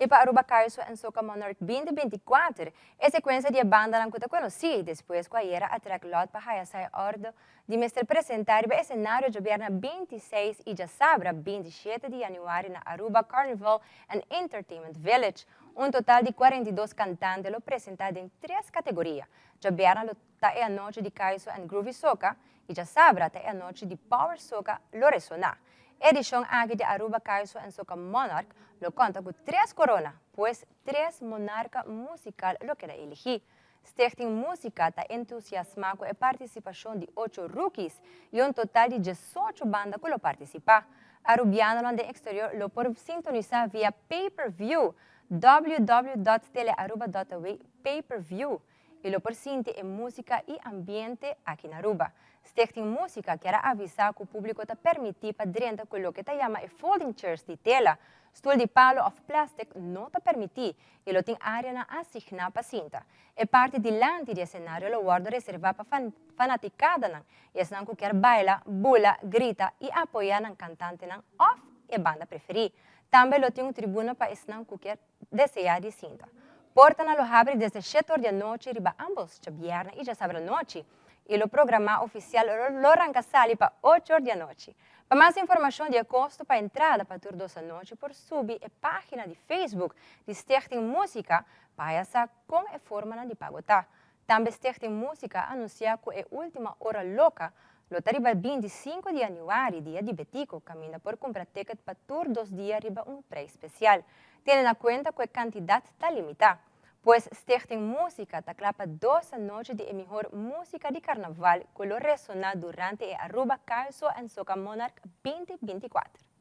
Y pa Aruba Kaiso and Soca Monarch 2024, e secuencia di bandanan cu ta conoci, despues cu ayera a trek lot pa haya sa e orde di mester presenta riba escenario diabierna 26 y diasabra 27 di januari na Aruba Carnival and Entertainment Village. Un total di 42 cantante lo presenta den tres categoria. Diabierna lo ta e anochi di Kaiso and Groovy Soca y diasabra ta e anochi di Power Soca lo resona. Edicion aki di Aruba Kaiso and Soca Monarch lo conta cu tres corona, pues tres monarca musical lo keda eligi. Stichting Musica ta entusiasma cu e participacion di ocho rookies y un total di 18 banda cu lo participa. Arubianonan den exterior lo por sintonisa via pay-per-view www.telearuba.aw pay-per-view y lo por sinti e musica y ambiente aki na Aruba. Stichting Musica kier avisa cu publico ta permiti pa drenta cu loke ta yama e folding chairs di tela. Stoel di palo of plastic no ta permiti y lo tin area asigna pa sinta. E parti dilanti di escenario lo wordo reserva pa fanaticadanan y esnan cu kier baila, bula, grita y apoya nan cantantenan of e banda preferi. Tambe lo tin un tribuna pa esnan cu kier desea di sinta. Portanan lo habri desde 7 or di anochi riba ambos, diabierna y diasabra anochi. Y e programa oficial lo ranca sali pa 8 or di anochi. Pa mas informacion di costo pa entrada pa tur dos anochi, por subi e pagina di Facebook di Stichting Musica pa sa con e forma di pago ta. Tambe Stichting Musica a anuncia cu e ultimo ora loca lo ta riba 25 di januari, dia di Betico, caminda por cumpra ticket pa tur dos dia riba un prijs special. Tene na cuenta cu e cantidad ta limita. Pues Stichting Musica ta cla pa dos anochi di mihor musica di carnaval cu lo resona durante e Aruba Kaiso and Soca Monarch 2024.